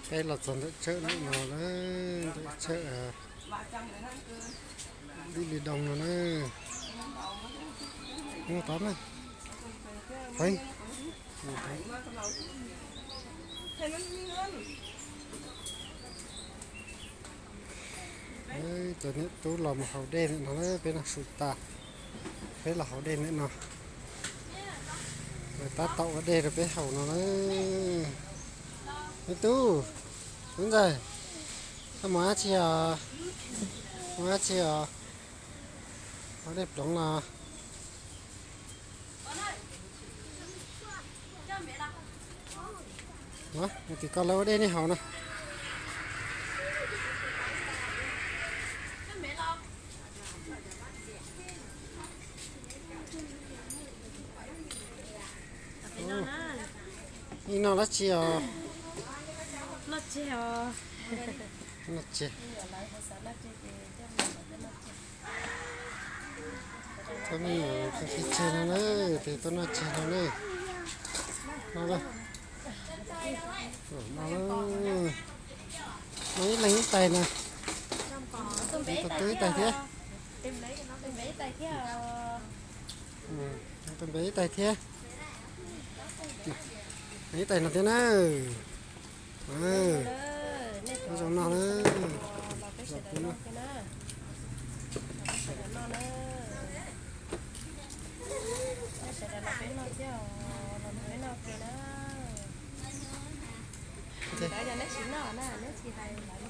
Peb los txog ntawm tsawb no lawm, ntawm tsawb Vib Li Doo no na. Mus tod na. Heev. Cov niam tub los mus haus dej ntawm no na, peb no su tas, peb los haus dej ntawm no. Lawv tab tom ua dej rau peb haus no na. Me tub, tub ntxawg, koj mus dab tsi os? Mus dab tsi os? Haus dej ploov los. Tim koj lawv ua dej nej haus no. Nej noj dab tsi os? Noj tsiag. Tau me nyuam qhov tsiag no na, tes tuaj noj tsiag no na. No, no, no ib leeg ib tais na. Tus twb ib tais thiab. Tus npe ib tais thiab. Ib tais no thiab na. Zoo no na.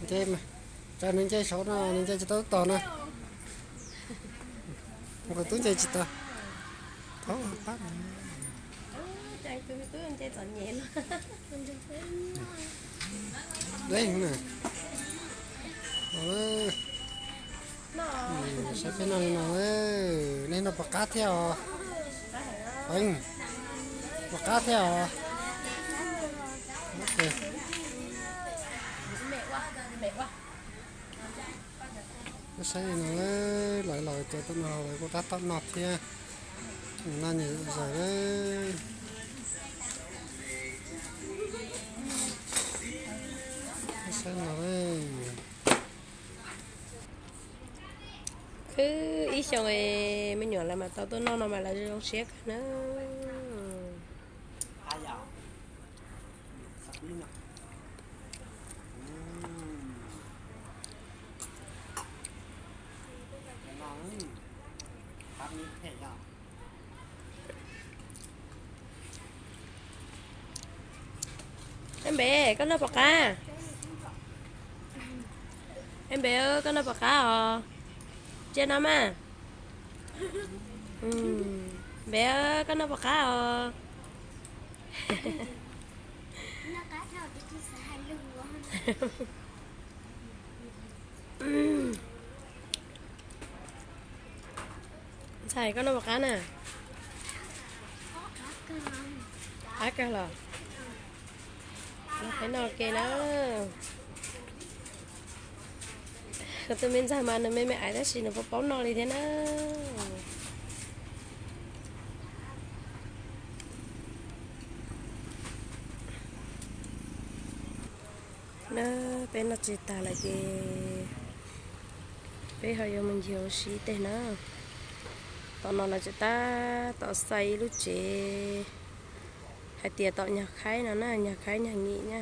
Nce mas, cas nws nce saud no nws nce tsis tau tos na. Nqus tub nce tsis tau. Thov pab. Deb na. Saib peb noj li no, nej noj puas qab thiab os? Puas qab thiab os? Saib no, lawv los cov tom no lawv kuj tab tom noj thiab. Noj nyias zom zaws. Saib no, khwb ib xyoos me nyuam lawv mas tau tuaj noj no mas lawv zoo siab kawg na. Npe, koj noj puas qab? Npe, koj noj puas qab os? Ntsia no mas. Npe, koj noj puas qab os? Ntxhais, koj noj puas qab na? Qab kawg los? Los peb noj ke na. Kuv tus me ntxhais mas nws me me aiv tab sis nws paub paub noj li thiab na. Na, peb noj tsis tas lawm ces peb ho yuav mus ncig ua si tej na. Tom no lawv tseem tab tom xais ib lub tsev, hais tias tom nyag khaib no na, nyag khaib nyag nyim na.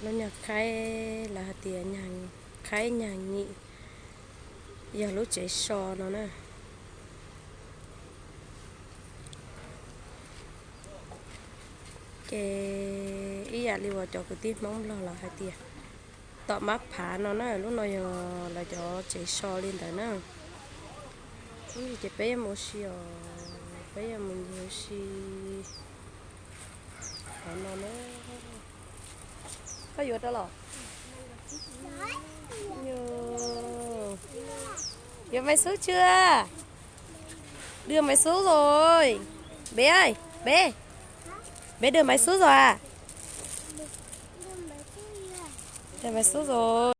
Lub nyag khaib lawv hais tias khaib nyag nyim, yog lub tsev so no na. Ces ib yam li uas cov kwv tij Hmoob Nplog los hais tias tom mab phav no na, lub no yog lawv cov tsev so li ntawd na. Ces peb yuav mus ua si os, peb yuav mus ncig ua si qhov no na. Koj yuav rau los? Yuav maiv xub chưa? Đưa máy xúc rồi. Bé ơi, bé. Bé đưa máy xúc rồi à? Đưa máy xúc rồi.